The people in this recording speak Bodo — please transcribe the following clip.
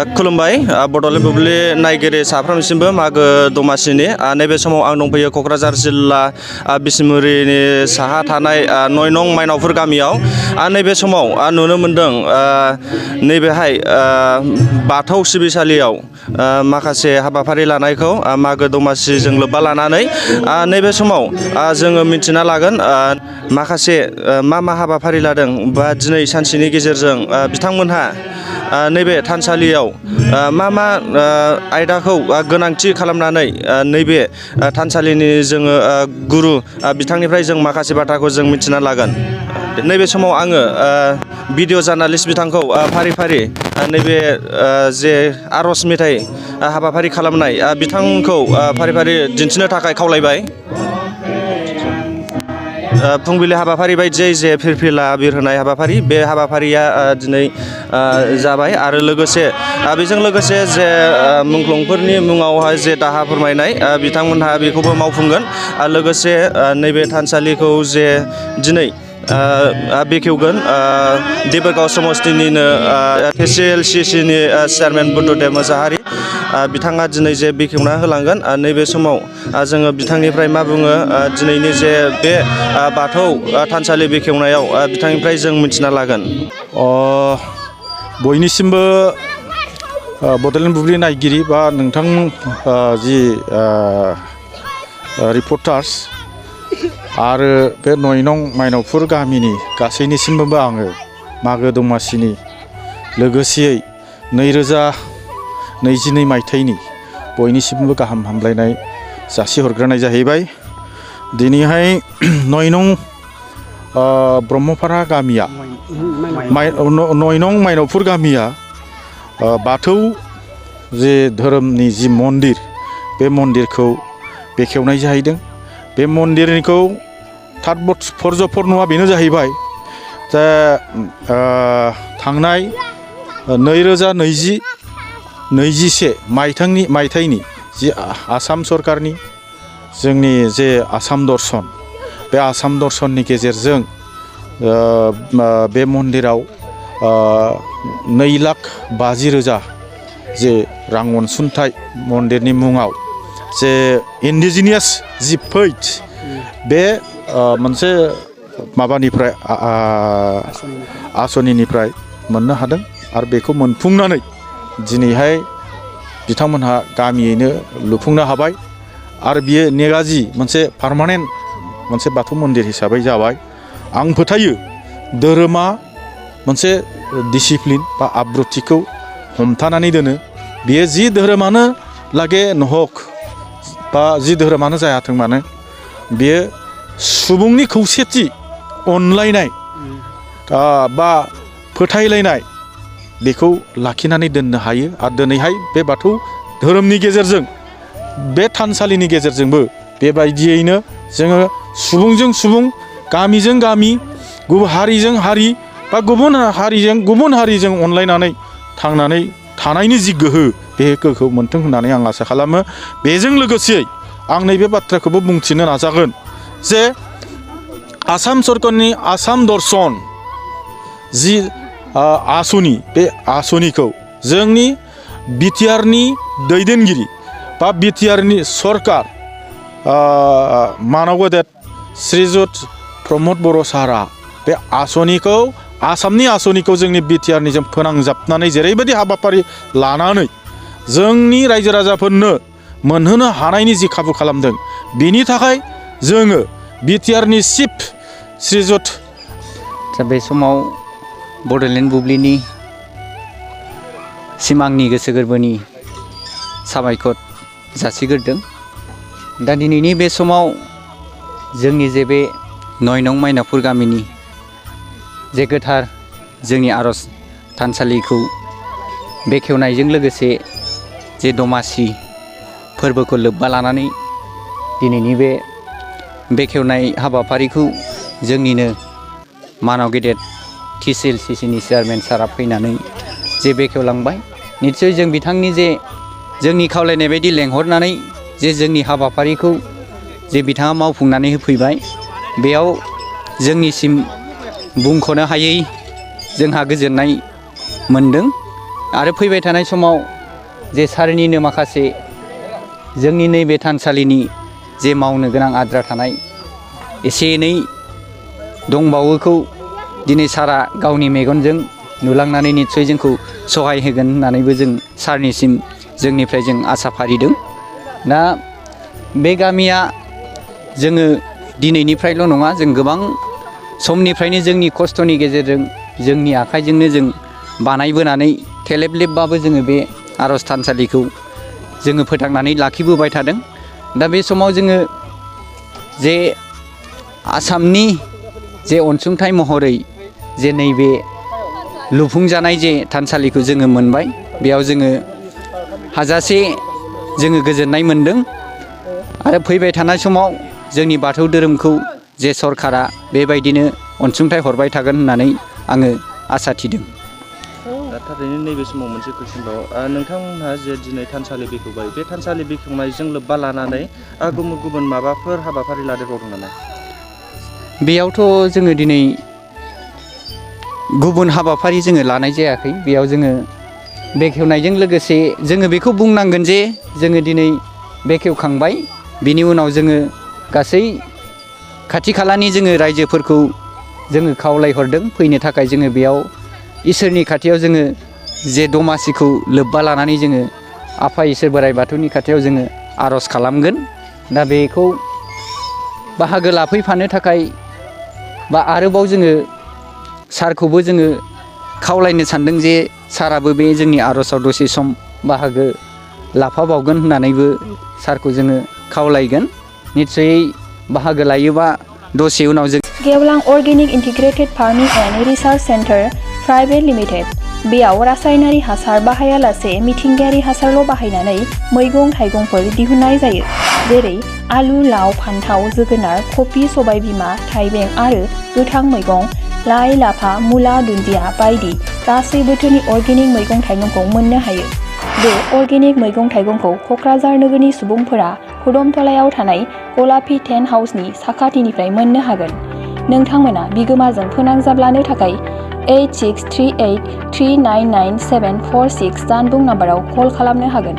खुलुमबाय बड'लेण्ड बुब्लि नायगिरि साफ्रोमनिसिमबो मागो दमासिनि नैबे समाव आं दंफैयो क'क्राझार जिल्ला बिसमुरिनि साहा थानाय 9 नं माइनावफुर गामियाव नैबे समाव नुनो मोनदों नैबेहाय बाथौ सिबिसालियाव माखासे हाबाफारि लानायखौ मागो दमासिजों लोब्बा लानानै नैबे समाव जोङो मिन्थिना लागोन माखासे मा हाबाफारि लादों बा दिनै सानसेनि गेजेरजों बिथांमोनहा नैबे थानसालियाव मा आयदाखौ गोनांथि खालामनानै नैबे थानसालिनि जोङो गुरु बिथांनिफ्राय जों माखासे बाथ्राखौ जों मिथिना लागोन। नैबे समाव आङो भिडिअ जार्नालिस्ट बिथांखौ फारि फारि नैबे जे आर'ज मेथाइ हाबाफारि खालामनाय बिथांखौ फारि फारि दिन्थिनो थाखाय खावलायबाय। फुंबिलि हाबाफारि बायदियै जे फिरफिला बिरहोनाय हाबाफारि बे हाबाफारिया दिनै जाबाय आरो लोगोसे बेजों लोगोसे जे मुंख्लंफोरनि मुङावहाय जे दाहा फोरमायनाय बिथांमोनहा बेखौबो मावफुंगोन। लोगोसे नैबे थानसालिखौ जे दिनै बेखेवगोन देबोरगाव समस्तिनिनो KCLCCनि चेयारमेन बुद्धदेब मोसाहारि बिथाङा दिनै जे बेखेवना होलांगोन। नैबे समाव जोङो बिथांनिफ्राय मा बुङो दिनैनि जे बे बाथौ थानसालि बेखेवनायाव बिथांनिफ्राय जों मिथिना लागोन। बयनिसिमबो बड'लेण्ड बुब्लि नायगिरि बा नोंथां जि रिपर्टार्स आरो बे 9 नं माइनावफुर गामिनि गासैनिसिमबो आङो मागो दमासिनि लोगोसेयै 2022 मायथाइनि बयनिसिमबो गाहाम हामलायनाय जासिहरग्रोनाय जाहैबाय। दिनैहाय 9 नं ब्रह्मपारा गामिया 9 नं माइनावफुर गामिया बाथौ जे धोरोमनि जि मन्दिर बे मन्दिरखौ बेखेवनाय जाहैदों। बे मन्दिरखौ तात्पर्य'आ बेनो जाहैबाय जे थांनाय 2021 मायथाइनि जि आसाम सरकारनि जोंनि जे आसाम दर्शन बे आसाम दर्शननि गेजेरजों बे मन्दिराव 2,50,000 जे रां अनसुंथाइ मन्दिरनि मुङाव जे इन्डिजिनियास जि फैद बे मोनसे माबानिफ्राय आसनिनिफ्राय मोननो हादों आरो बेखौ मोनफुंनानै दिनैहाय बिथांमोनहा गामियैनो लुफुंनो हाबाय आरो बियो नेगाजि मोनसे पार्मानेन्ट मोनसे बाथौ मन्दिर हिसाबै जाबाय। आं फोथायो धोरोमा मोनसे डिसिप्लिन बा आब्रुथिखौ हमथानानै दोनो। बियो जि धोरोमानो लागै नहक बा जि धोरोमानो जायाथों मानो बियो सुबुंनि खौसेथि अनलायनाय बा फोथायलायनाय बेखौ लाखिनानै दोननो हायो। आरो दिनैहाय बे बाथौ धोरोमनि गेजेरजों बे थानसालिनि गेजेरजोंबो बेबायदियैनो जोङो सुबुंजों सुबुं गामिजों गामि गुबुन हारिजों हारि बा गुबुन हारिजों अनलायनानै थांनानै थानायनि जि गोहो बे गोहोखौ मोन्थों होननानै आं आसा खालामो। बेजों लोगोसे आं नैबे बाथ्राखौबो बुंथिनो नाजागोन जे आसाम सरकारनि आसाम दर्शन जि आसनि बे आसनिखौ जोंनि बिटिआरनि दैदेनगिरि बा बिटिआरनि सरकार मानब गेदेर श्रीजुत प्रमद बर' सारआ बे आसनिखौ आसामनि आसनिखौ जोंनि बिटिआरनिजों फोनांजाबनानै जेरैबायदि हाबाफारि लानानै जोंनि रायजो राजाफोरनो मोनहोनो हानायनि जि खाबु खालामदों बिनि थाखाय जोङो बिटिआरनि चिफ श्रीजुत बे समाव बड'लेण्ड बुब्लिनि सिमांनि गोसो गोरबोनि साबायखर जासिग्रोदों। दा दिनैनि बे समाव जोंनि जे बे 9 नं माइनावफुर गामिनि जे गोथार जोंनि आर'ज थानसालिखौ बेखेवनायजों लोगोसे जे दमासि फोरबोखौ लोब्बा लानानै दिनैनि बे बेखेवनाय हाबाफारिखौ जोंनिनो मानाव गेदेर KCLCCनि चेयारमेन सारा फैनानै जे बेखेवलांबाय। निस्सय जों बिथांनि जे जोंनि खावलायनाय बायदि लेंहरनानै जे जोंनि हाबाफारिखौ जे बिथाङा मावफुंनानै होफैबाय बेयाव जोंनिसिम बुंख'नो हायै जोंहा गोजोननाय मोनदों। आरो फैबाय थानाय समाव जे सारनिनो माखासे जोंनि नैबे थानसालिनि जे मावनो गोनां आद्रा थानाय एसे एनै दंबावोखौ दिनै सारा गावनि मेगनजों नुलांनानै निस्सय जोंखौ सहाय होगोन होननानैबो जों सारनिसिम जोंनिफ्राय जों आसा फारिदों। दा बे गामिया जोङो दिनैनिफ्रायल' नङा, जों गोबां समनिफ्रायनो जोंनि खस्थ'नि गेजेरजों जोंनि आखाइजोंनो जों बानायबोनानै थेलेब लेबबाबो जोङो बे आर'ज थानसालिखौ जोङो फोथांनानै लाखिबोबाय थादों। दा बे समाव जोङो जे आसामनि जे अनसुंथाइ महरै जे नैबे लुफुंजानाय जे थानसालिखौ जोङो मोनबाय, बेयाव जोङो हाजासे जोङो गोजोननाय मोनदों। आरो फैबाय थानाय समाव जोंनि बाथौ धोरोमखौ जे सरकारा बेबायदिनो अनसुंथाइ हरबाय थागोन होननानै आङो आसा थिदों। थारैनो नैबे समाव मोनसे कुइसनबाव, नोंथांमोनहा जे दिनै थानसालि बेखेवबाय, बे थानसालि बेखेवनायजों लोब्बा लानानै गुबुन गुबुन माबाफोर हाबाफारि लादेरबावदों नामा? बेयावथ' जोङो दिनै गुबुन हाबाफारि जोङो लानाय जायाखै। बेयाव जोङो बेखेवनायजों लोगोसे जोङो बेखौ बुंनांगोन जे जोङो दिनै बेखेवखांबाय, बिनि उनाव जोङो गासै खाथि खालानि जोङो रायजोफोरखौ जोङो खावलायहरदों फैनो थाखाय। जोङो बेयाव इसोरनि खाथियाव जोङो जे दमासिखौ लोब्बा लानानै जोङो आफा इसोर बोराइ बाथौनि खाथियाव जोङो आर'ज खालामगोन। दा बेखौ बाहागो लाफैफानो थाखाय बा आरोबाव जोङो सारखौबो जोङो खावलायनो सानदों जे साराबो बे जोंनि आर'जआव दसे सम बाहागो लाफाबावगोन होननानैबो सारखौ जोङो खावलायगोन। निस्सयै बाहागो लायोबा दसे उनाव जों गेवलां organic integrated farming and research centre private limited. बेयाव रासायनारि हासार बाहायालासे मिथिंगायारि हासारल' बाहायनानै मैगं थाइगंफोर दिहुननाय जायो। जेरै आलु, लाव, फान्थाव, जोगोनार, कफि, सबायबिमा, थाइबें आरो गोथां मैगं, लाइ, लाफा, मुला, दुन्दिया बायदि गासै बोथोरनि अर्गेनिक मैगं थाइगंखौ मोननो हायो। बे अर्गेनिक मैगं थाइगंखौ क'क्राझार नोगोरनि सुबुंफोरा खुदमतलायाव थानाय गलापी टेन्ट हाउसनि साखाथिनिफ्राय मोननो हागोन। नोंथांमोना बिगोमाजों फोनांजाब लानो थाखाय 8638399746 जानबुं नाम्बाराव कल खालामनो हागोन।